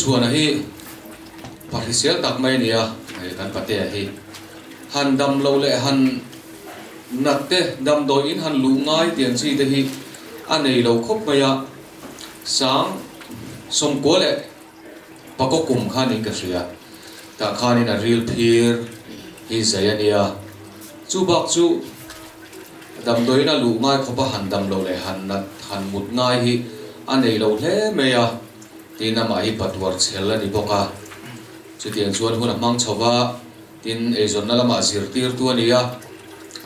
Chhuana hi pa hrisel tak mai a ni a, hei kan patea hi han dam lo leh han nat te damdawi in han luh ngai tiang chi te hi a nei lo khawp mai a, sang sawmkua leh pakaw kum kha niin ka hria, tah khanin a ril phir hi zai a nia, chu bak chu damdawiin a luh ngai khawpa han dam loh leh han nat han mut ngai hi a nei lo hle mai a, tin amah hi patuar chhel a ni bawk a, chutiang chuan hun a hmang chho va, tin eizawnna lamah zirtirtu a ni a,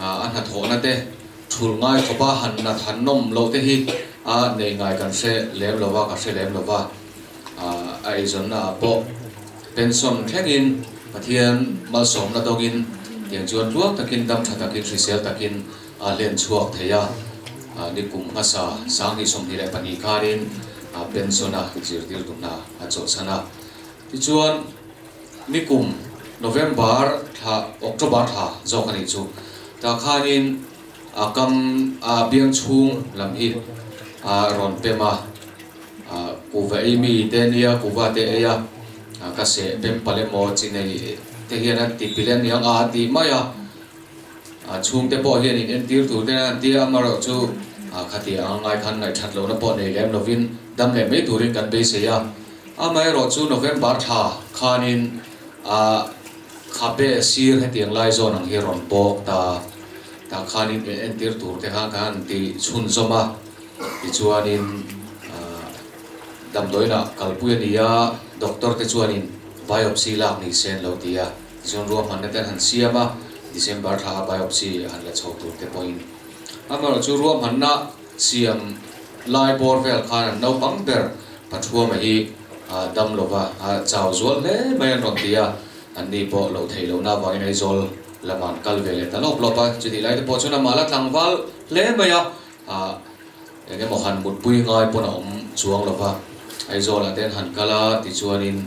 a hnathawhna te thulh ngai khawpa han nat han nawm loh te hi a nei ngai kan hre lem lo va, ka hre lem lo va. A eizawnna ah pawh pension thlengin Pathian malsawmna dawngin tiang chuan tluang takin dam tha takin hrisel takin a hlen chhuak thei a. Ni kum hmasa 2022 khanin pension a zirtirtu hna a chawlhsan a. Tichuan ni kum November thla October thla zawk a nih chu tah khanin a kam a biang chhung lam hi a rawn pem a. Kuhva ei mi te nia kuhva te ei a, ka seh pem palh emaw chi nei te hian an ti pilh aniang a a ti mai a, chhungte pawh hian in entir tur te an ti a, amaherawh chu khati ang ngai khan ngaihthat lohna pawh nei lem lovin dam leh mai turin kan beisei a, amaherawh chu November thla khanin khabe sir hetiang lai zawn ang hi rawn bawk ta, tah khanin entir tur te khan kan han ti chhunzawm a. Tichuanin damdawiinah kalpui a ni a, doctor te chuanin biopsy lak ni se an lo ti a, tichuan ruahmanna te an han siam a, December thla a biopsy han la chho tur te pawhin. Amaherawhchu ruahmanna siam lai bawr vel khan an naupang ber Pathuama hi dam lova chau zual hle mai an rawn ti a, anni pawh loh theih lohna avangin Aizawl lamah an kal ve leh ta lawp lawp a, chutih lai te pawh chuan amah la tlangval hle mai a. Ah eng emaw han mutpui ngai pawn a awm chuang lo va, Aizawlah te an han kal a tichuanin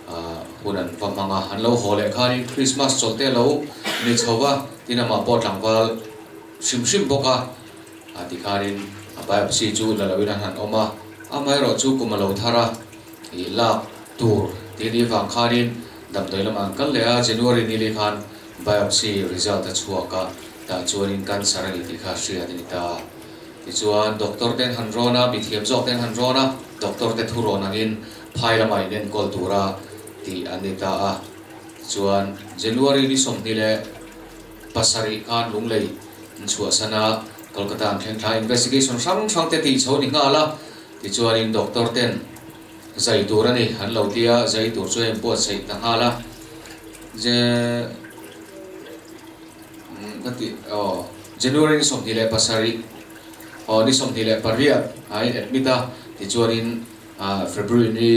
ah hun an va hmang a, an lo haw leh khanin Christmas chawlh te a lo ni chho va, tin amah pawh tlangval hrim hrim bawk a, ah tikhanin a biopsy chu la loin an han awm a, amaherawh chu kum a lo thar a, ih lak tur tih ni vang khanin damdawi lamah an kal leh a, January ni li khan biopsy result a chhuak a. Tah chuanin cancer a ni tih kha hriat a ni ta. Tichuan doctor ten han rawn a, mithiam zawk ten han rawn a, doctor te thu rawn angin phai lamah in enkawl tura tih an ni ta a. Tichuan January ni 27 khan Lunglei an chhuahsan a, Kolkata an thleng thla a, investigation hrang hrang te tih chho ni nghal a. Tichuanin doctor ten zai tur a ni an lo ti a, zai tur chu a inbuatsaih ta nghal a. Ka ti aw January ni 27 aw ni 28 a in admit a tichuanin February ni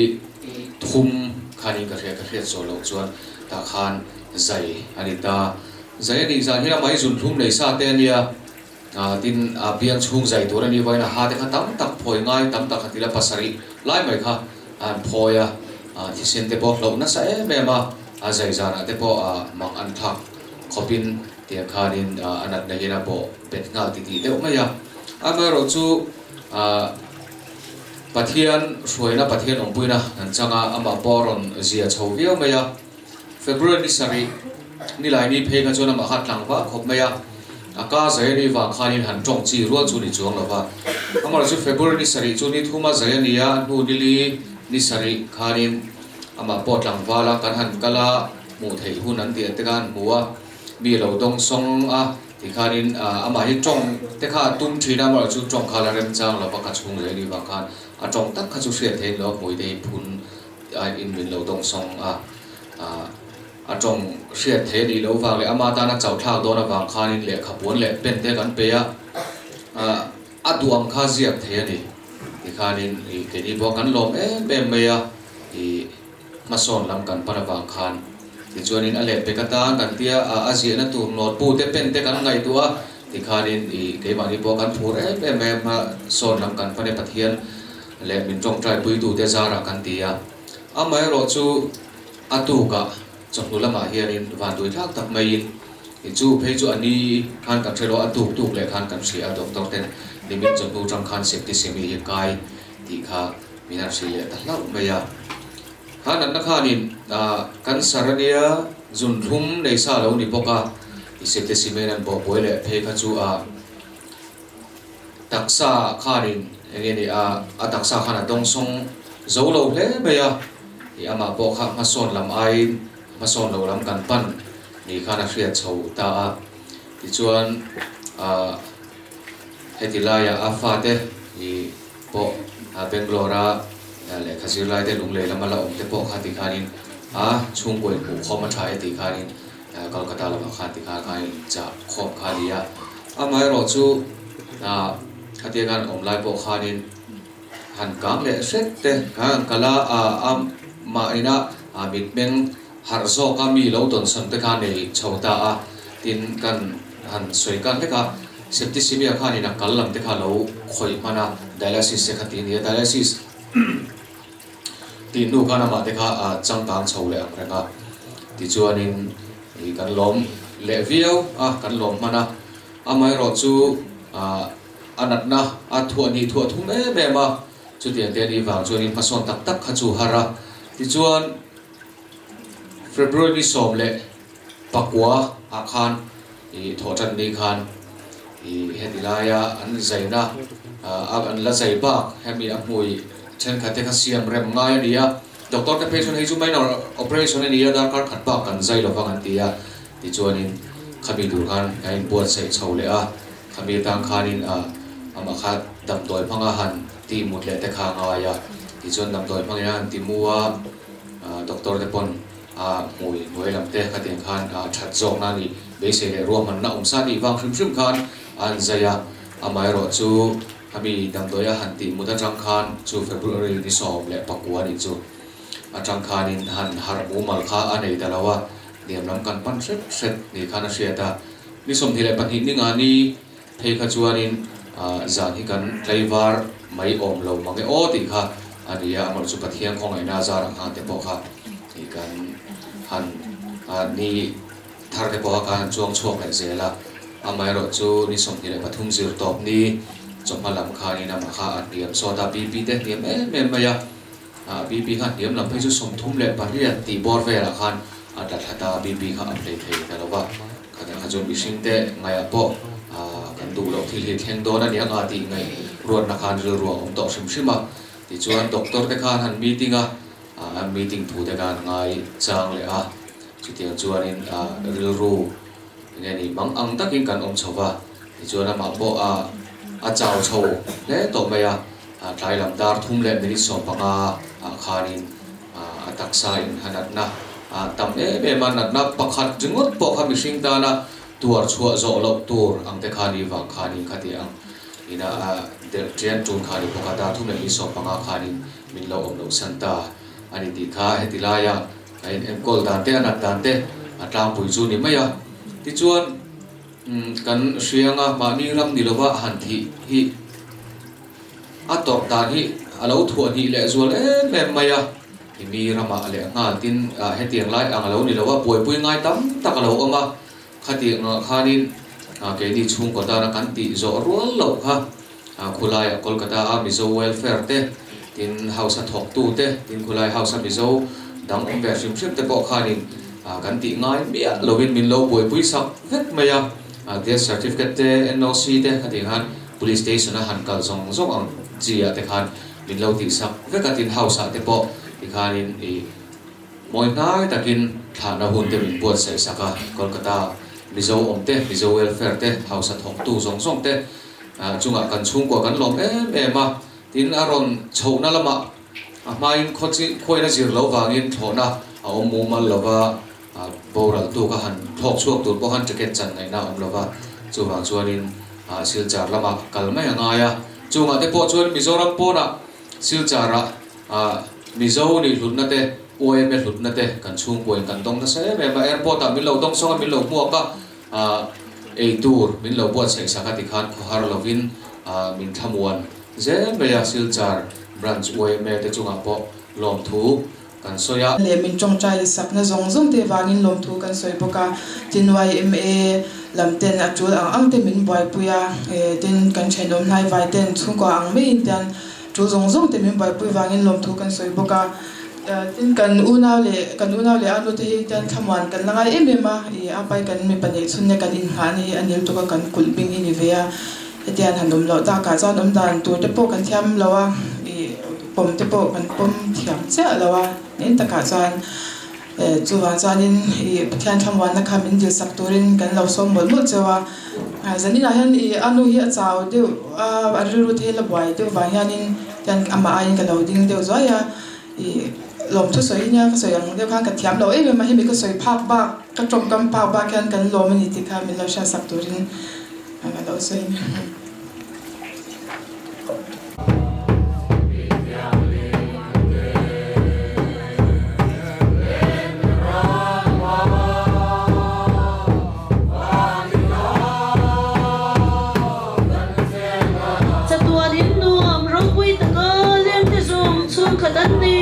thum khanin ka hria ka hriat zawh loh chuan tah khan zai a ni ta. Zai a nih zan hian amah hi zunhlum nei sa te a nia tin a biang chhung zai tur a nih vawiin a ha te kha tam tak phawi ngai tam tak a ti la pasarih lai mai kha a han phawi a thisen te pawh hloh nasa em em a a zai zanah te pawh mang an thlak khawpin tiang khanin a natna hian a bawh bet nghal titih deuh mai a. Amaherawh chu Pathian hruaina, Pathian awmpuina an chang a, amah pawh a rawn zia chho viau mai a. February ni sarih nilai ni phei kha chuan amah kha a tlang vah khawp mai a, a ka zai a nih vang khanin han tawng chi rual chu ni chuang lo va. Amaherawh chu February ni sarih chu ni thuma zai a ni a, hnu nili ni sarih khanin amah pawh a tlangval a, kan han kal a, Hmuh theih hun an tih te kha an hmu a, mi lo dawng sawng a tikhanin amah hi tawng te kha a tum thin a, amaherawhchu chu tawng kha la remchang lo va ka chhung leh ni vang khan a tawng tak kha chu hriat theih lo a hmui te hi phun in min lo dawng sawng a, a tawng hriat theih a nih loh vang leh ama tana chauh thlak dawn avang khanin lehkha puan leh pen te kan pe a, a duh ang kha ziak thei a ni tikhanin keini pawh kan lawm em em mai a ih. Hmasawn lam kan pan avang khan tichuanin a lehpek atan kan tia a, a ziahna tur note te pen te kan ngaihtuah a, tikhanin ih keimahni pawh kan phur em em mai a, hmasawn lam kan pan e Pathian leh min tawngtai puitute zarah kan ti a. Amaherawh chu a tukah chawhnu lamah hianin vanduai thlak tak maiin ih chu phei chu a ni khan kan hre lo a, a tuk tuk leh khan kan hria a, doctor ten nimin chawhnu tang khan septicemia hi kai tih kha min han hrilh leh ta hlauh mai a. Kha natna khanin cancer a nia, zunthlum nei sa lo ni bawk a, i septicemia in an bawhbuai leh phei kha chu a taksa khanin eng nge ni a, a taksa khan a dawngsawng zo lo hle mai a, i amah pawh kha hmasawn lam aiin hmasawn lo lam kan pan ni khan a hriat chho ta a, tichuan ah heti laiah a fate i pawh Bangalore a lehkha zirlai te lunglei lama la awm te pawh kha ti khanin a chhungkaw in hmuhkhawm a tha e tih khanin Kolkata lamah khan ti khan khan in chah khawm kha a ni a. Amaherawh chu khatia khan awm lai pawh khanin han kang leh hret te khan han kal a, a mahina mitmeng harh zawka mi lo dawnsawn te kha nei chho ta a, tin kan han sawi kal hlek a, septicemia khanin a kal lam te kha lo khawih hman a, dialysis te kha tih a ni a, dialysis tih hnu khan amah te kha a changkang chho leh ang reng a, tichuanin ih kan lawm leh viau a, kan lawm hman a, amaherawhchu ah a natna a thuah hnih thuah thum em em a, chutiang te a nih vang chuanin hmasawn tak tak kha chu har a, tichuan. February 19 ah khan ih thawh tan ni khan ih heti laia an zaina ah an la zai bak hemi a hmui thenkhat te kha siam rem ngai a ni a, doctor te phei chuan hei chu minor operation a ni a darkar khat bak kan zai lovang an ti a, tichuanin khami tur khan a inbuatsaih chho leh a, khami atang khanin ah amah kha damdawi hmanga han tih mut leh te kha a ngai a, tichuan damdawi hmangin a han ti mu a. Doctor te pawn a hmui hnuai lam te khatiang khan that zawk na ni beisei leh ruahmanna awm sa nih vang hrim hrim khan a han zai a, amaherawh chu hemi damdawi a han tih mut atang khan chu February ni 19 nih chu atang khanin han harh mumal kha a nei ta lo a, hniam lam kan pan hret hret ni khan a hriat a, ni 22 ni nga ni Phei kha chuanin zan hi kan tlaivar mai awm lo mang e aw tih kha a ni a, amaherawhchu Pathian khawngaihna a zar ang khan te pawh kha ih kan han ni thar te pawh kha kan han chuang chhuak leh zel a, amaherawhchu ni 23 zir tawp ni chawhma lam khanin amah kha a hniam sawt a, BP te hniam em em mai a, BP kha hniam lam phei chu 38 tih bawr velah khan a tla thla ta, BP kha a play thei ta lo va. Khatah kha chuan mihring te ngaihah pawh kan duh loh thil hi thleng dawn a ni ang a tih ngaih ruatna khan rilru a awm tawh hrim hrim a. Tichuan doctor te khan han meeting a, an meeting thu te khan ngai chang leh a. Chutiang chuanin rilru enge ni mang ang takin kan awm chho va. Tichuan amah pawh a chau chho hle tawh mai a, tlai lam dar thum leh minute 15 ah khanin A taksa in a natna a tam em em a, natna pakhat ringawt pawh kha mihring tana tuar chhuah zawh loh tur ang te kha ni vang khanin khati ang ina a delh tian tun kha ni bawk a, dar thum leh ni 15 khanin min lo awm loh san ta a ni tih kha heti laia a in enkawl dan te a nat dan te a tlangpui chu ni mai a. Tichuan kan hrianga mahni ram ni lova han thih hi A tawrh dan hi a lo thuah hnih leh zual em em mai a, i mi ramah leh nghal tin hetiang lai ang a lo ni lo a, buaipui ngai tam tak a lo awm a, khatiang ah khanin keini chhungkaw tana kan tih zawh rual loh kha khulaiah Kolkata a Mizo Welfare te, tin House a thawktu te, tin khulai House a Mizo dang awm ve hrim hrim te pawh khanin kan tih ngai miah lovin min lo buaipui sak vek mai a, death certificate te, NOC te khatiang khan Police station a han kal zawng zawng ang chi ah te khan min lo tih sak vek a, tin house ah te pawh tikhanin ih mawi hnai takin thlahna hun te min buatsaih sak a, Kolkata Mizo awm te, Mizo welfare te, house a thawktu zawng zawng te chungah kan chhungkua kan lawm em em a, tin a rawn chhohna lamah a hmain khawiin a zir lo vangin thlawhna a awm mumal lova, Boral tu ka han thlawk chhuak tur pawh khan ticket chan ngaihna a awm lo va, chuvang chuanin Silchar lamah kal mai a ngai a. Chungah te pawh chuan Mizoram pawnah Silchar-ah Mizo nih hlutna te, YMA hlutna te kan chhungkuain kan dawng nasa em em a. Airport-ah min lo dawng sawng a, min lo hmuak a, ei tur min lo buatsaih sak a tikhan khawhar lovin min thlamuan zel mai a. Silchar Branch YMA te chungah pawh lawmthu kan sawi a. Leh min tawngtai sakna zawng zawng te vangin lawmthu kan sawi bawk a, tin YMA lam ten a tul ang ang te min buaipui a, tin kan thenawm hnaivai ten chhungkua ang maiin tian tul zawng zawng te min buaipui vangin lawmthu kan sawi bawk a. Tin, kan unau leh kan unau leh a nute hi tian thlamuan kan la ngai em em a, ih a pai kan mipa neih chhun nge kan inngahna hi a nil tuk a, kan kulh bing hi ni ve a, hetiang han awm loh takah chuan awm dan tur te pawh kan thiam lo a, ih pawm te pawh kan pawm thiam chiah lo a, eng takah chuan chuvang chuanin ih Pathian thlamuanna kha min dilsak turin kan lo sawm mawlh mawlh cheu a, zaninah hian ih a nu hi a chau deuh a, a rilru te hi la buai deuh vang hianin tian amah aiin ka lo ding deuh zuai a. I lawmthu sawi nia ka sawi ang deuh khan ka thiam lo em em a, hemi ka sawi phak bak, ka tawngkam phak bak hian kan lawm a ni tih kha min lo hriatsak turin ka lo sawi a ni. Chatuan in nuam ropui taka lengte zawng chhungkhat an ni.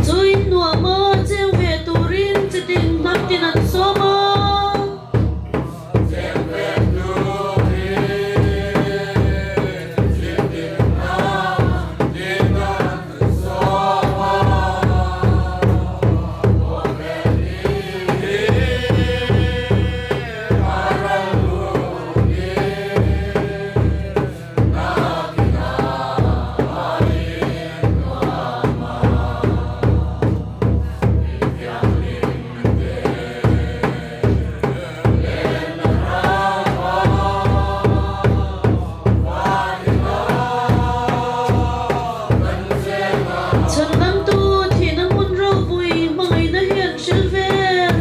Chu in nuama cheng ve turin chitin hnam tin an sawm a. Chhandamtu thihna hmun ropui hmangaihna hi an hrilh vel.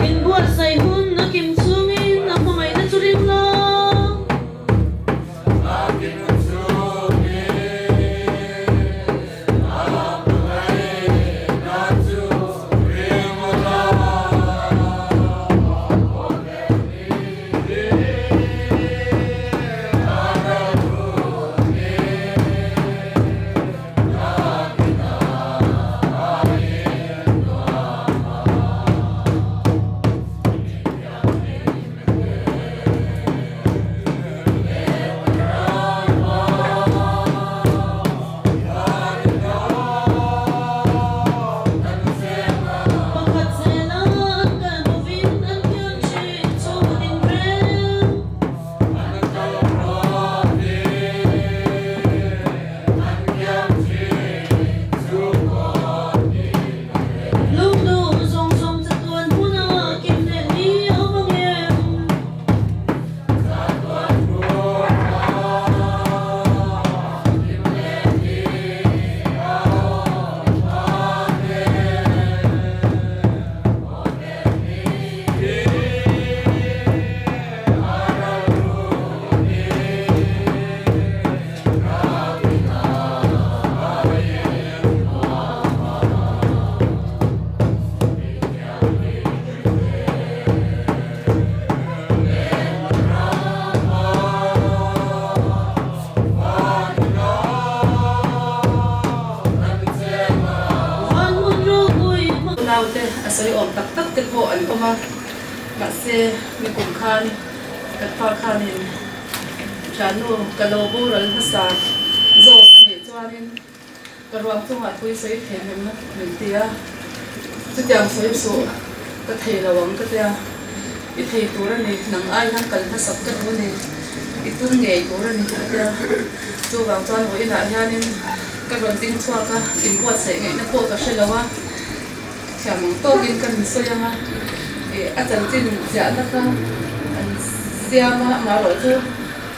Inbuatsaih hun a kim chungin a hmangaihna chu ring lo. Pakhat zela an kal bovin an thiam thin chu an inrem. Lungduh zawng zawng chatuan hmuna kim leh ni a awm ang em? Van hmun ropui hmang. Naute a sawi awm tak tak te pawh an awm a, mahse nikum khan kan pa khanin thiannu ka lo boral hmasa zawk a nih chuanin ka ruang chungah tui sawi thei hmem min ti a, chutiang sawi suh ka thei lo ang ka tia, i thei tur a ni, nang ai hian kal hmasak ka duh a ni, i tum ngei tur a ni a tia, chuvang chuan vawiinah hianin ka rawn ding chhuak a, inbuatsaih ngaihna pawh ka hre lo a. Thiam ang tawkin ka min sawi ang a, ih a chanchin ziahna kha an siam a, amaherawh chu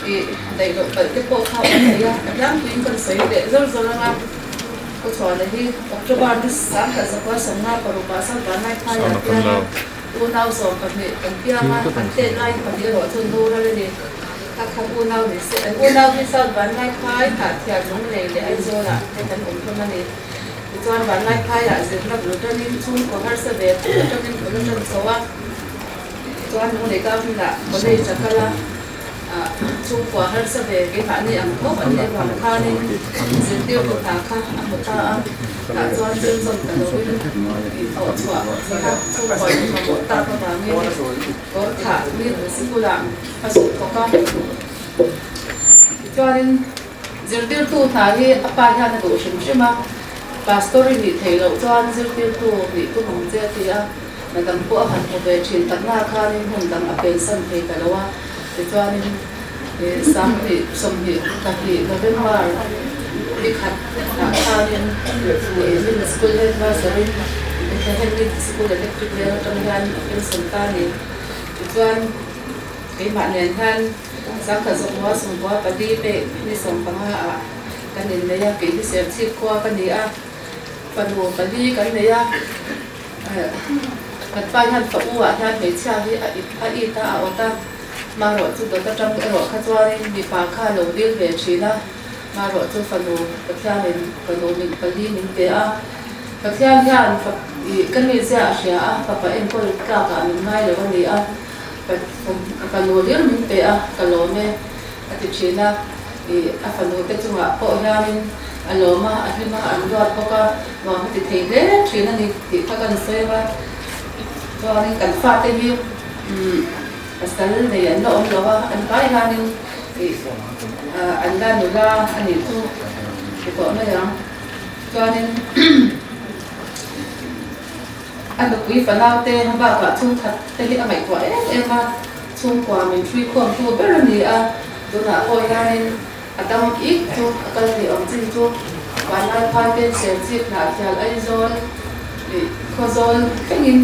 ih daih loh palh te pawh kha a awm thei a, a tlangpuiin ka sawi leh zawr zawr ang a, Kawchhuana hi October ni sangkhat zakua 56 ah South Vanlai phaiah a piang a, unau 12 an piang a, an tet laiin pahnih erawh chu an boral a ni. Kha khan unau ni se, an unau hi South Vanlai phai, Hnahthial, Lunglei leh Aizawlah te kan awm hlawm a ni. Tichuan Vanlai phaiah zirna bul tanin chhungkaw harsa ve tak atangin bul a tan chho a, tichuan Lunglei Government ah college a kal a. Chhungkua harsa ve keimahni ang tho an nih avang khanin zirtirtu hna kha a hmu ta a, tah chuan zir zawm ta loin thawh chhuah kha chhungkua in mamawh tak avangin kawr thah mi sikulah a zuk thawk a. Tichuanin zirtirtu hna hi a pa hian a duh hrim hrim a, Pastor i nih theih loh chuan zirtirtu nih tum ang che a ti a. Hna dang pawh a han hmu ve thin takna khanin hmun dang a pensan thei ta lo a, tichuanin 20 22 November ni khat ah khanin Middle School Headmaster-in Bethlehem Middle School Electric Veng atang hian a pension ta a ni. Tichuan keimah nen hian 1994 May ni 15 ah kan innei a, kei hi Serchhip khua ka ni a, fanu pali kan nei a. Kan pa hian fa u ah hian hmeichhia hi a it a it a a awt a, marawh chu dawt atang erawh kha chuanin mipa kha a lo dil ve thin a, marawh chu fanu Pathianin fanu min pali min pe a, Pathian hian fa ih ka mi zia a hria a, fapa enkawl tlak ah min ngai lo a ni a, fanu hlir min pe a, ka lawm e a ti thin a. Ih, a fanu te chungah pawh hianin a lawm a, a hlim a, an duat bawk a, nuam a ti thei hle thin a ni tih kha kan sawi a. Chuanin kan fate hi umm pasal nei an la awm lo a, an vai hianin ih an la nula a nih chu ti tawh mai ang. Chuanin a nupui fanaute bakah chhungkhat te hi a ngaihtuah em em a, chhungkua min hruikhawmtu ber a ni a. Tunah pawh hianin a dam ik chu a kal thei awm chin chu vanlai phai te Serchhip Hnahthial Aizawl leh Khawzawl thlengin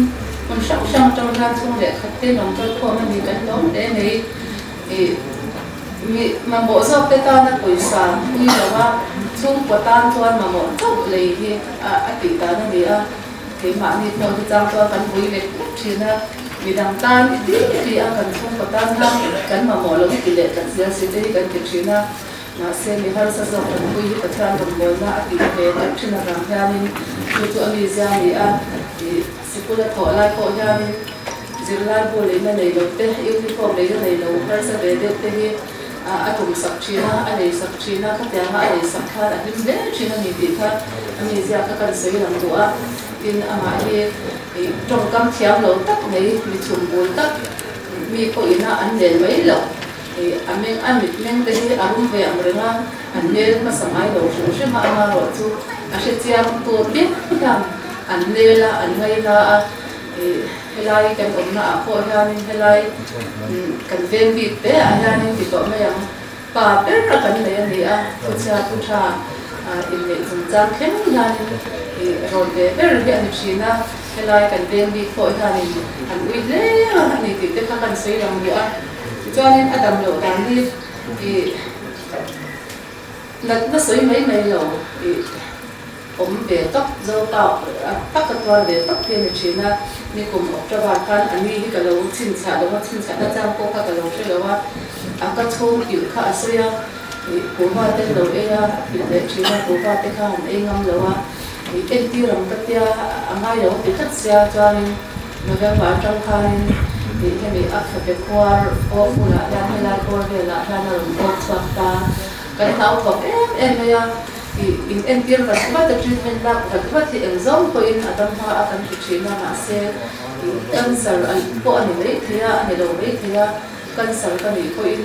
hmun hrang hrang atang hian chhung leh khat te rawn kal khawm a ni kan lawm hle mai. Ih mi mamawh zawk te tana pawisa pui lo a chhungkaw tan chuan mamawh chauh lei hi a tih dan a ni a. Keimahni pawh hi chang chuan kan vui lek lek thin a, midang tan i ti ti a, kan chhungkaw tan khan kan mamawh lo i ti leh tlat zel si te hi kan ti thin a. Mahse, mi harsa zawk kan pui hi Pathian rawngbawlna a tih ve tak thin avang hianin chu chu a mizia a ni a. Ih, sikul a thawh lai pawh hianin zirlai bu leina nei lo te, uniform leina nei lo harsa ve deuh te hi a tum sak thin a, a lei sak thin a, khatianga a lei sak khan a hlim hle thin a ni tih kha a mizia kha kan sawi lang duh a, tin amah hi ih tawngkam thiam lo tak mai, mi chhum bul tak mi pawh ina an nel mai loh, ih a meng a mit meng te hi a rum ve ang reng a, an nel hmasa ngai lo hrim hrim a, amaherawh chu a hrechiang tur piang hian an nel a, an ngaina a. Helai kan awmna ah pawh hianin helai kan veng bik te ah hianin ti tawh mai ang. Pa ber a kan nei a ni a, thuchhia thu tha inneih chungchang thleng hianin rawn ve ber hi a ni thin a, helai kan veng bik pawh hianin an ui hle a ni tih te kha kan sawi lang duh a. Tichuanin a dam loh dan hi natna sawi mai mai lo Awm ve tawp, zo tak tak a tuar ve tawp hi a ni thin a, nikum October khan a ni hi ka lo chhinchhiah lo a, chhinchhiahna chang pawh kha ka lo hre lo a, a ka chhung pilh kha a sawi a, ih kuhva te lo ei a, a pilh leh thin a, kuhva te kha han ei ngam lo a, ih entir ang ka tia a ngai lo a ti tlat sia, chuanin November atang khanin ih hemi a khabe khuar aw bulah hian helai bawr velah hian a rawn awk chhuak ta, kan hlauthawk em em mai a. Ih in entir vat vat a treatment lak vat vat hi eng zawng pawhin a dam hma a kan ti thin a mahse ih cancer an pawh a ni mai thei a a ni lo mai thei a cancer ka nih pawhin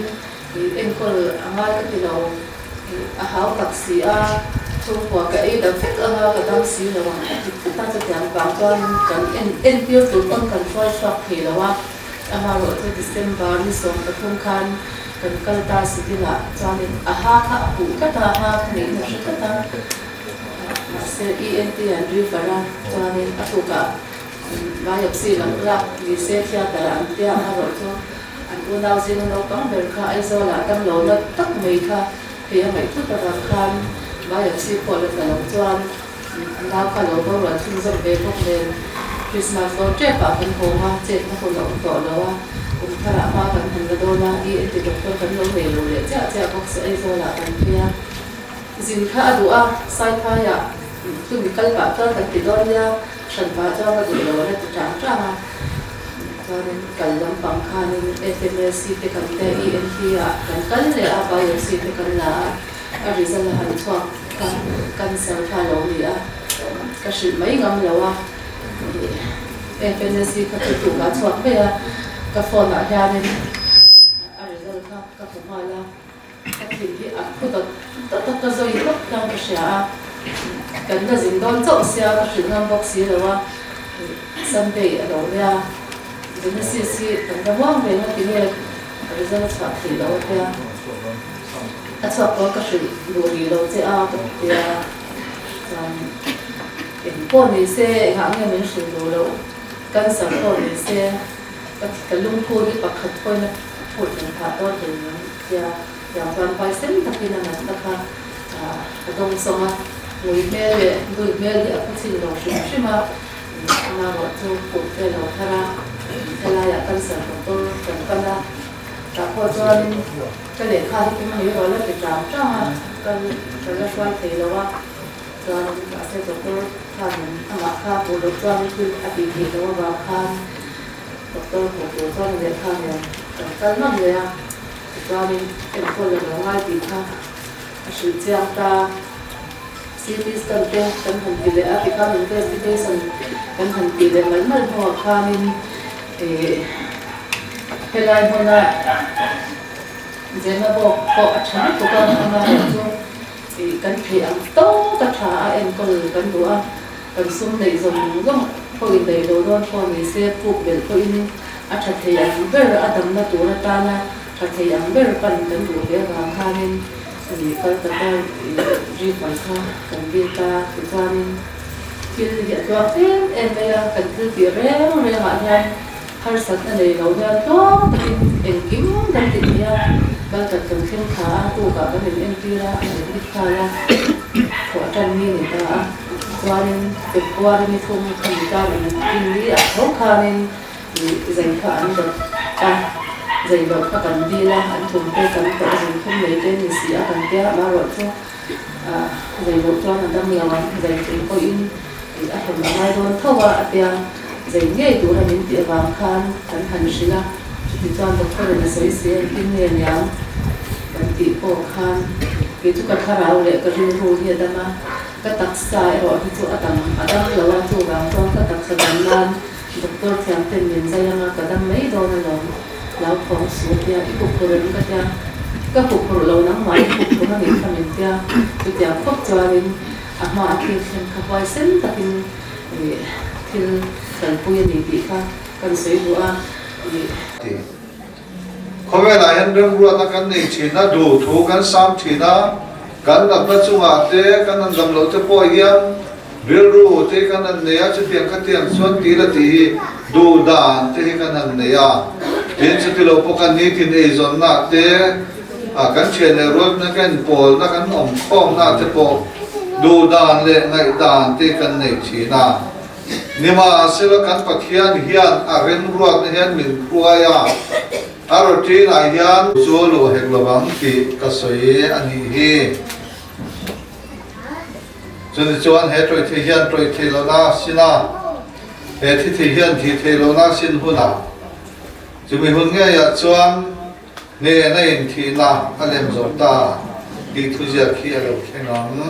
ih enkawl a ngai ka ti lo ih a hau tak si a chhungkua ka ei dam vek anga ka dam si lo ang a ti tlat a chutiang vang chuanin kan en entir tur pawn kan hruai chhuak thei lo a amaherawhchu December ni 13 khan Kan kal ta civil ah chuanin a ha kha a huh tlat a, a ha kha ngeihin a hre tlat a, mahse ENT an refer a, chuanin a tukah biopsy lam lak ni se theatre ah an tia amaherawh chu an unau zinga naupang ber kha Aizawl ah damlo na tak mai kha hei a ngaih thut avang khan biopsy pawh la tla lo chuan a nau kha lo borual chhunzawm ve bawk nen Christmas dawn tep ah kan hawng a, chet na hun a awm tawh lo a, kum thar ah hma kan han la dawn a, ENT doctor kan lo nei lo leh chiah chiah bawk si Aizawl ah kan phei a, zin kha a duh a, Saiphai ah chumi kal pah chuan kan ti dawn nia, hran pah chuan ka duh lo a la ti tang tang a. Chuanin kal lampang khanin FMLC te kan te ENT ah kan kal leh a, biopsy te kan la a, a result a han chhuak kha cancer kha a lo ni a, ka hrilh mai ngam lo a, FNSC kha chu tukah a chhuak mai a, ka phone ah hianin a result kha ka hmu nghal a, ka thin hi a phu dawt dawt a, ka zawi hlawk hian ka hria a, kan la zin dawn chauh sia ka hrilh ngam bawk si lo a, Sunday a lo nia, Genesis hi kan la muang ve nga tinge result a chhuah theih loh a tia, a chhuak pawn ka hrilh duh rih lo che a ka ti a, chuan eng pawh ni se engah nge min hrilh duh loh, cancer pawh ni se ka lungphu hi pakhat pawhin a phut reng phah dawn thei ang tia tiang chuan huaisen takin a natna kha a dawng sawng a, ngui hmel leh dul hmel hi a phu chin lo hrim hrim a, amarawh chu kut te a lo thar a, helaiah cancer doctor kan pan a, tah pawh chuanin ka lehkha hi tum mai rawh la ti tang tang a, ka la hruai thei lo a, chuan mahse doctor khanin amah kha hmuh loh chuan thil a tih theih loh avang khan doctor hmuh tur chuan lehkha nen kan kal ngam leh a, tichuanin enkawl a lo ngai tih kha a hrilh chiang ta. CT scan te kan han ti leh a, tikhan investigation kan han tih leh malh malh hnuah khanin ih helai hmuna zirna bawk pawh a tha lutuk a, amaherawhchu ih kan theih ang tawk a tha a enkawl kan duh a, kan sum neih zawng zawng pawhin neih lo dawn pawh ni se puk belh pawhin a tha thei ang ber a damna tur atana tha thei ang ber pan kan duh ve avang khanin Nih Kolkata river kha kan dil ta tichuanin thil hi a tluang em em mai a, kan thil tih reng rengah hian harsatna nei lo hian tluang takin engkim kan ti thei a, Kalkat kan thleng thla a, tukah kan in entir a, a admit nghal a, thawh tan ni ni ta a, chuanin February ni thum kha ni ta in in ni ah tho khanin Zai kha an dawt a, zai loh kha kan dil a, an tum te kan tawh zin thum nei te ni si a kan tia, amaherawh chu zai loh chuan a dam lo ang, zai chung pawhin a hlawm a ngai dawn tho a a tia, zai ngei tura min tih avang khan kan han hrilh a, chuti chuan doctor in a sawi si a engtin nge niang kan tih pawh khan kei chu ka thlarau leh ka rilru hi a dam a, ka taksa erawh hi chu a dam a dam lo a, chuvang chuan ka taksa dam nan Doctor thiam ten min zai anga ka dam mai dawn alawm, hlauthawng su tia i huphurh em ka tia, ka huphurh lo nangmah i huphurh a nih kha min tia, chutiang khawp chuanin a hma a thil thlen kha huaisen takin ih thil kalpui a ni tih kha kan sawi duh a ih. Ti. Khawvelah hian remruatna kan nei thin a, duhthu kan sam thin a, kan natna chungah te, kan han dam loh te pawh hian rilru te kan han nei a, chutiang khatiang chuan tih la tih hi duh dan te hi kan han nei a. Tin, chuti lo pawh kan nitin eizawnna te, kan thian leh ruatna kan inpawlna kan awm khawmna te pawh duh dan leh ngaihdan te kan nei thin a. Nimahsela kan Pathian hian a remruatna hian min hruai a, a routine ah hian chu luh hek lovang tih ka sawi a nih hi. Chuni chuan he tawih thei hian tawih theih lohna sin a, he thi thei hian thih theih lohna sin hunah chumi hun ngeiah chuan hnehna in thihna a lem zo ta tih thuziak hi a lo thleng ang.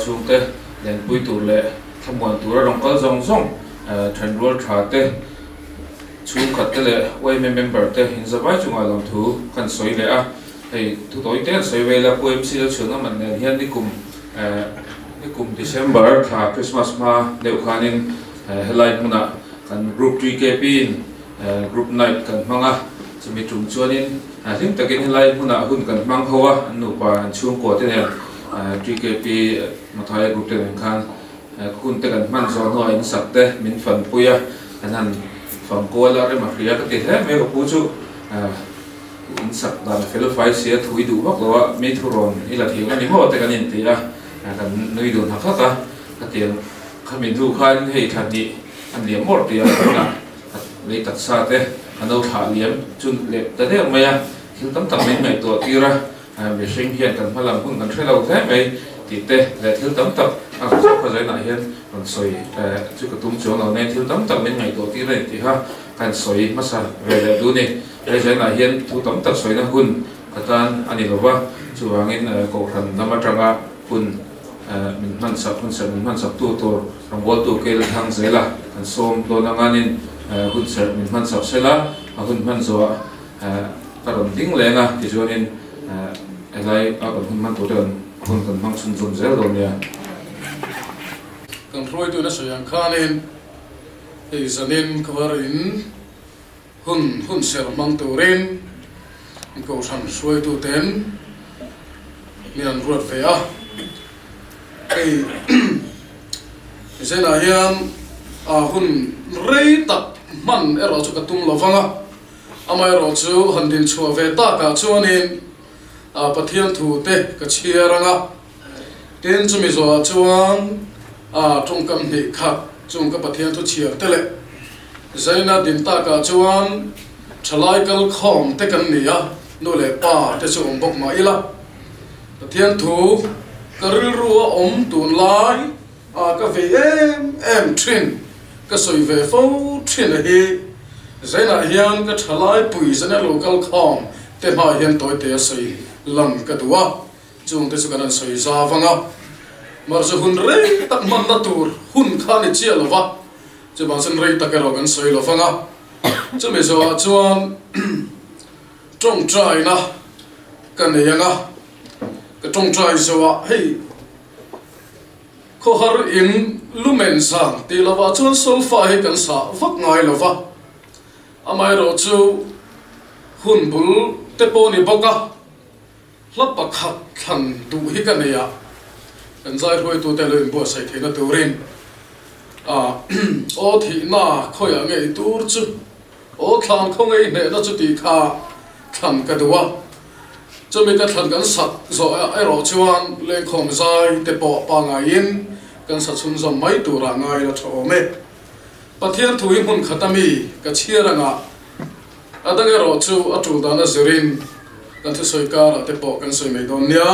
chhungte lenpui tur leh thlamuan tura rawn kal zawng zawng thenrual tha te, chhungkhat te leh yma member te inzavai chungah lawmthu kan sawi leh a. Hei thu tawi te an sawi vel a, Pu MC Lalchhuan a man nen hian nikum nikum December thla Christmas hma deuh khanin helai hmunah kan Group TKP in Group Night kan hmang a, chumi tum chuanin hlim takin helai hmunah hun kan hmang ho a, an nupa an chhungkua te nen TKP Mathaia Group te nen khan hun te kan hman zawh hnuah in sak te min fanpui a, kan han fangkual a, rem a hria ka ti hle mai ka pu chu. In sak dan fel fai sia thui duh vak lo a, mi thu rawn i la thiam a ni maw te kan inti a, kan nui dun hak hak a, khatiang khami hnu khan hei thla hnih a liam mawrh tih a tunah lei taksa te a no thlah liam chu leh ta deuh mai a, thil tam tak min ngaihtuah tir a, mihring hian kan hma lam hun kan hre lo hle mai tih te leh thil tam tak a khaw zainah hian rawn sawi chu ka tum chuang lo nen thil tam tak min ngaihtuah tir a ni tih kha kan sawi hmasa ve leh duh a ni. He zainah hian thu tam tak sawina hun ka tan a ni lo va, chuvangin Kohhran lam atanga hun min hmansak, hun serh min hmansaktu tur rawngbawltu Kel Thang zela kan sawm dawn anganin hun serh min hmansak sela, a hun hman zawhah ka rawn ding leng a, tichuanin helai a kan hun hman turte kan hun kan hmang chhunzawm zel dawn nia. Kan hruaitu na sawi ang khanin hei zanin khawar in Hun hun serh hmang turin Kohhran hruaituten min an ruat ve a. Hei zenah hian a hun rei tak hman erawh chu ka tum lo vang a, amaherawh chu han dinchhuah ve takah chuanin Pathian thu te ka chhiar ang a. Tin, chumi zawhah chuan a tawngkam hnih khat chung ka Pathian thu chhiar te leh Zaina din takah chuan thalai kal khawm te kan ni a, nu leh pa te chu awm bawk mah ila. Pathian thu ka rilru a awm tunlai a ka vei em em thin, ka sawi ve fo thin a hi. Zainah hian ka thalai pui Zaina lo kal khawm te hmaah hian tawite a sawi lang ka duh a. Chungte chu kan han sawi zau ang a, mahse hun rei tak hmanna tur hun kha a ni chiah lo va, chuvang chuan rei tak erawh kan sawi lo vang a. Chumi zawhah chuan tawngtaina ka nei ang a, ka tawngtai zawhah hei khawhar in lumen zan tih lovah chuan solfa hi kan sah vak ngai lo va, amaherawhchu hun bul te pawh ni bawk a. Hla pakhat thlan duh hi ka nei a, kan zaihruaitute lo inbuatsaih theihna turin aw thihna khawiah nge i tur chu, aw thlan khaw ngei hnehna chu tih kha thlan ka duh a. Chumi ka thlan kan sak zawh erawh chuan lengkhawm zai te pawh pangaiin kan sa chhunzawm mai turah ngai la tha awm e. Pathian thu hi hmun khata mi ka chhiar angah A dang erawh chu a tul dan a zirin kan thusawi karah te pawh kan sawi mai dawn nia.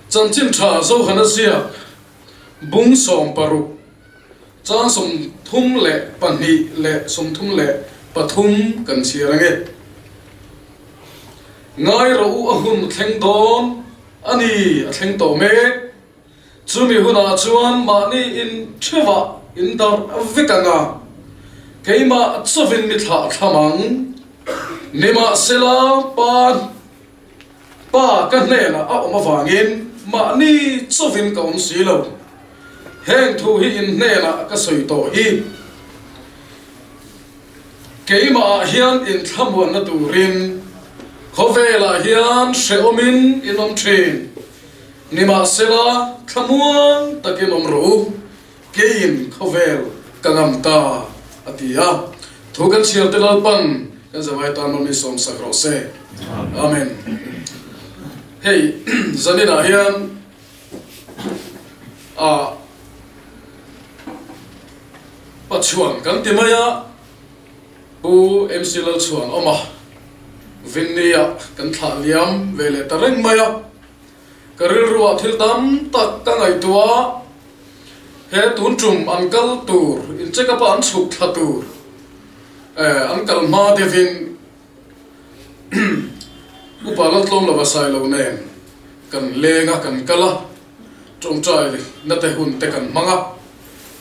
Chanchin tha Zohana ziak bung 16, chang 32 leh 33 kan chhiar ange. Ngai rawh u a hun a thleng dawn a ni, a thleng tawh mek. Chumi hunah chuan mahni in theuhah in darh vek ang a, keimah chawin mi thlah thlam ang. Nimahsela, Pa, Pa ka hnenah a awm avangin mahni chawin ka awm si lo. Heng thu hi in hnenah ka sawi tawh hi. Keimahah hian inthlamuanna turin khawvelah hian hrehawmin in awm thin. Nimahsela, thlamuang takin awm rawh u, keiin khawvel ka ngam ta, a ti a. Thu kan chhiar te Lalpan kan zavai tan mawmi sawmsak rawh se. Amen. Hei zaninah hian a Pachuan kan ti mai a, Pu MC Lalchhuan awm a, Vinni-ah kan thlah liam ve leh ta reng mai a. Ka rilruah thil tam tak ka ngaihtuah a, he tun tum an kal tur, in check up a an chhuk thla tur, eh an kal hma deuhin upa Laltlawm lova Sailo nen kan leng a, kan kal a. Tawngtai na te hun te kan hmang a,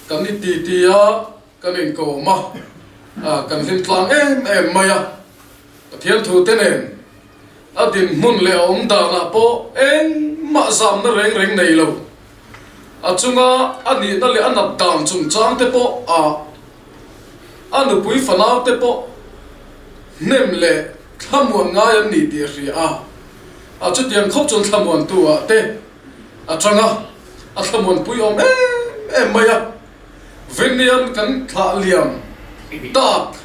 kan i ti ti a, kan inkawm a, kan hlim tlang em em mai a. Pathian thu te nen a dinhmun leh a awm danah pawh engmah zamna reng reng nei lo. A chunga a nihna leh a nat dan chungchang te pawh a a nupui fanau te pawh hnem leh thlamuan ngai an ni tih a hria a, a chutiang khawp chuan thlamuantu ah te a tang a, a thlamuanpui awm em em mai a, Vinian kan thlah liam tak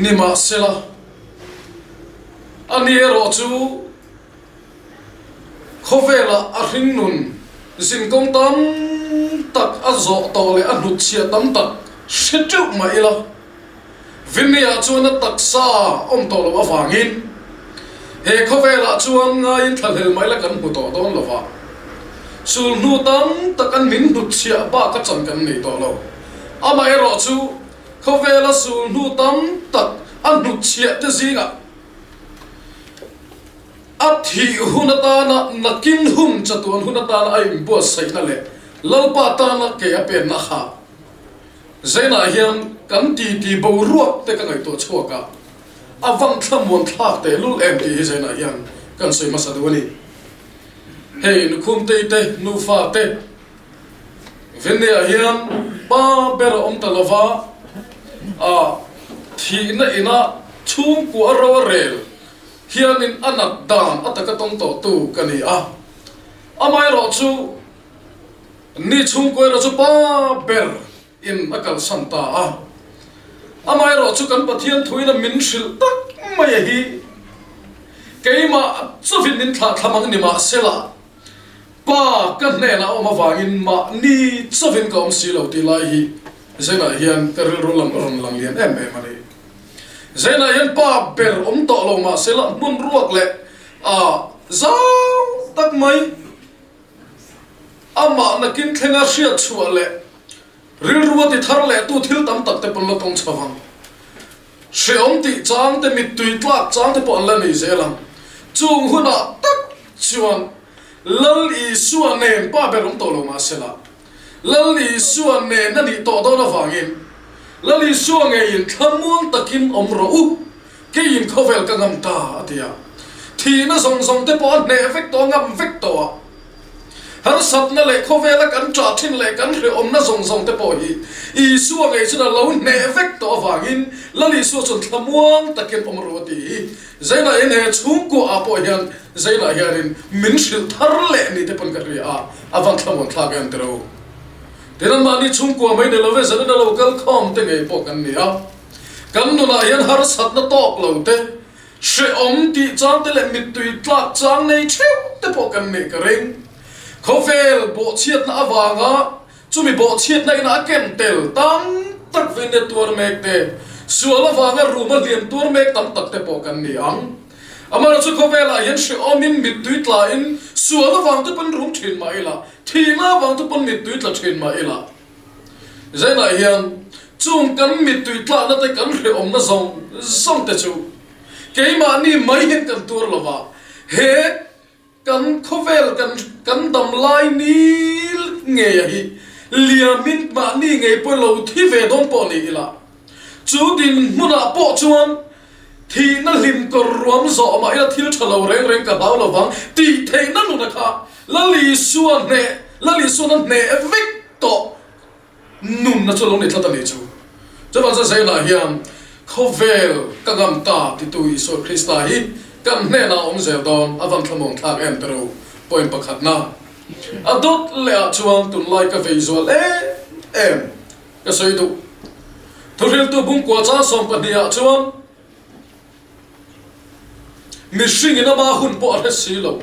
ni mahsela ani erawh chu khawvelah a hringnun zinkawng tam tak a zawh tawh leh a hnutchhiah tam tak hre teuh mah ila, Vinny-ah chuan a taksa awm tawh loh avangin he khawvelah chuan ngaiin thlahlel mai la kan hmu tawh dawn lo va, sulhnu tam tak an min hnutchhiah bak a chan kan nei tawh lo. Amaherawh chu khawvela sulhnu tam tak a hnutchhiah te zingah a thih hun atana nakin hun chatuan hun atana a inbuatsaihna leh Lalpa tana ke a penna kha Zainah hian kan titi boruak te ka ngaihtuah chhuak a, a van thlamuan thlak teh lul em tih hi Zainah hian kan sawi hmasa duh a ni. Hei Nukhumtei te nufa te Vinny-ah hian pa ber a awm ta lova, a thihna ina chhungkua a ro a rel hianin a nat dan a taka tawng tawhtu ka ni a, amaherawh chu Ni chhungkaw erawh chu pa ber in a kalsan ta a. Amaherawh chu kan Pathian thuin a min hrilh tak mai a hi keimah chuvin min thlah thlam ang ni mahsela pa ka hnenah a awm avangin mahni chuvin ka awm si lo tih lai hi Zainah hian ka rilru lam a rawn lang lian em em a ni. Zainah hian pa ber awm tawh lo mahsela hmun ruak leh a zau tak mai Amah nakin thlenga hriat chhuah leh rilru a ti thar leh tu thil tam tak te pawn la tawng chho ang. Hreawm tih chang te, mittui tlak chang te pawh an la nei zel ang. Chung hunah tak chuan Lal Isua nen pa ber awm tawh lo mahsela, Lal Isua nen a nih tawh dawn avangin Lal Isua ngeiin thlamuang takin awm rawh u, Keiin khawvel ka ngam ta, a ti a. Thihna zawng zawng te pawh a hneh vek tawh, a ngam vek tawh a. Harsatna leh khawvela kan ṭah ṭhin leh kan hrehawmna zawng zawng te pawh hi Isua ngei chuan a lo hneh vek tawh avangin Lal Isua chuan thlamuang takin awm ru a ti hi. Zainah hian he chhungkua ah pawh hian Zainah hianin min hrilh thar leh ni te pawn ka hria a, a van thlamuan thlak em tiro. Tin anmahni chhungkua mai ni love zanin a lo kal khawm te ngei pawh kan ni a. Kan nunah hian harsatna tawk lo te, hrehawm tih chang te leh mittui tlak chang nei theuh te pawh kan nih ka ring. Khawvel bawhchhiatna avanga chumi bawhchhiatna ina a ken tel tam tak veinia tuar mek te, sual avanga ruma hliam tuar mek tam tak te pawh kan ni ang. Amaherawhchu khawvelah hian hrehawmin mittui tlain sual avang te pawn rum thin mah ila, thihna avang te pawn mittui tla thin mah ila, Zainah hian chung kan mittui tlakna te kan hrehawmna zawng zawng te chu keimahni mai hian kan tuar lo va, he kan khawvel kan kan dam lai ni ngeia hi liamin mahni ngei pawh lo thi ve dawn pawh ni ila, chu dinhmunah pawh chuan thihna hlim kawr ruam zawh mah ila thil tha lo reng reng ka hlau lo vang tih theihna nuna kha Lal Isua hneh, Lal Isuan a hneh vek tawh nunna chu lo ni tlat a ni chu. Chuvang chuan Zainah hian khawvel ka ngam ta titu Isua Krista hi kan hnenah a awm zel dawn a van thlamuang thlak em te ro point pakhatna a dawt leh ah chuan tunlai ka vei zual em em ka sawi duh. Thuhriltu bungkua chang 12 ah chuan Mihring in ama hun pawh a hre si lo.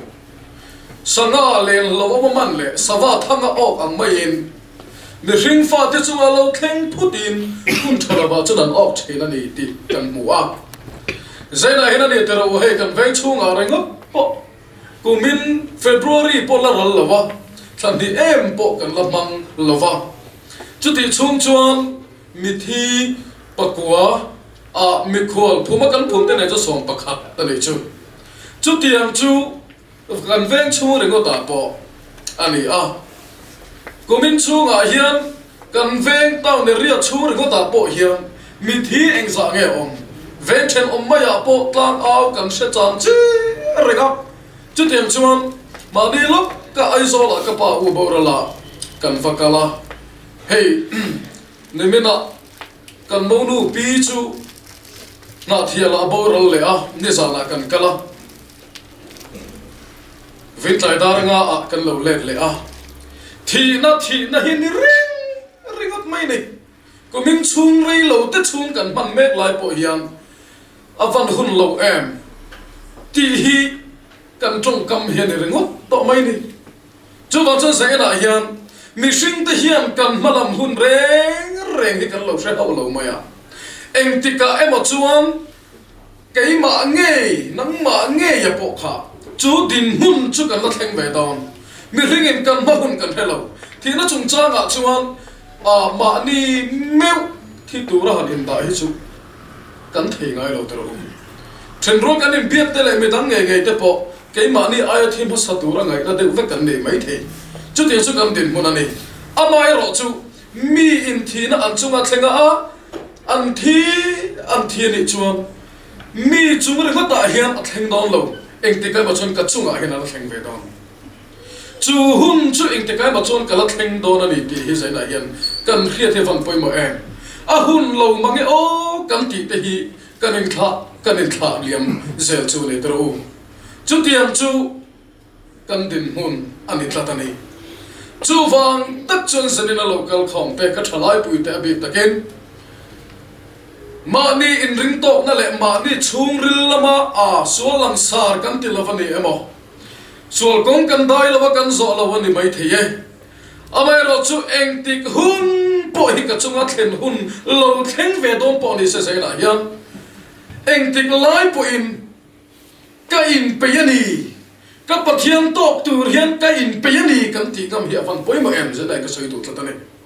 Sangha len hlo awm a man leh sava thang a awk ang maiin mihring fate chunga lo thleng phutin hun tha lovah chuan an awk thin a ni tih kan hmu a. Zainah hian a ni teh rawh u, hei kan veng chhungah ringawt pawh kumin February pawh la ral lo a, thla hnih em pawh kan la hmang lo va. Chutih chhung chuan mithi pakua Ah, mikhual phuma kan phum te nei chu 11 a nih chu. Chutiang chu kan veng chhung ringawtah pawh. a ni a. Kumin chhungah hian kan veng town area chhung ringawtah pawh hian mithi engzah nge awm? Veng thenawm maiah pawh tlang au kan hre chang chi reng a. Chutiang chuan mahni lawk ka Aizawlah ka pa u borala kan va kal a, hei niminah kan monu pi chu Hnahthialah a boral leh a, nizanah kan kal a. Vintlai dar nga ah kan lo let leh a, thihna thihna hi ni reng ringawt mai ni. Kumin chhung rei lo te chhung kan hman mek lai pawh hian a van hun lo em tih hi kan tawngkam hi a ni ringawt tawh mai ni. Chuvang chuan Zaenah hian mihring te hian kan hmalam hun reng reng hi kan lo hre hauh lo mai a, engtikah emaw chuan Keimah ngei, nangmah ngeia pawh kha chu dinhmun chu kan la thleng ve dawn. Mihringin kan hma hun kan hre lo. Thihna chungchangah chuan mahni meuh thi tura han indah hi chu kan thei ngai lo tawh. Thenrual kan inbiak te leh midang ngei ngei te pawh keimahni aia thi hmasa tura ngaihna deuh vek kan nei mai thei. Chutiang chu kan dinhmun a ni. Amaherawh chu Mi in thihna an chunga thleng a, an thi an thi a nih chuan mi chung ringawtah hian a thleng dawn lo, engtik emaw chuan ka chungah hian a la thleng ve dawn. Chu hun chu engtik emaw chuan ka la thleng dawn a ni tih hi zainah hian kan hriat hi van pawimawh em? A hun lo mang e aw kan tih te hi kan inthlah kan inthlah liam zel chu ni tawh u. Chutiang chu. Kan dinhmun a ni tlat a ni. Chuvang tak chuan Zanina lo kal khawm te ka thalaipui te a bik takin mahni inring tawkna leh mahni chhungril lama a sual langsar kan ti lo a ni emaw, sual kawng kan dai lo a kan zawh lo a ni maithei e. Amaherawh chu engtik hun pawh hi ka chunga thlen hun lo thleng ve dawn pawh ni se Zainah hian engtik lai pawhin Ka inpeih a ni, ka Pathian tawk tur hian ka inpeih a ni kan tih ngam hi a van pawimawh em? Zendai ka sawi duh tlat a ni.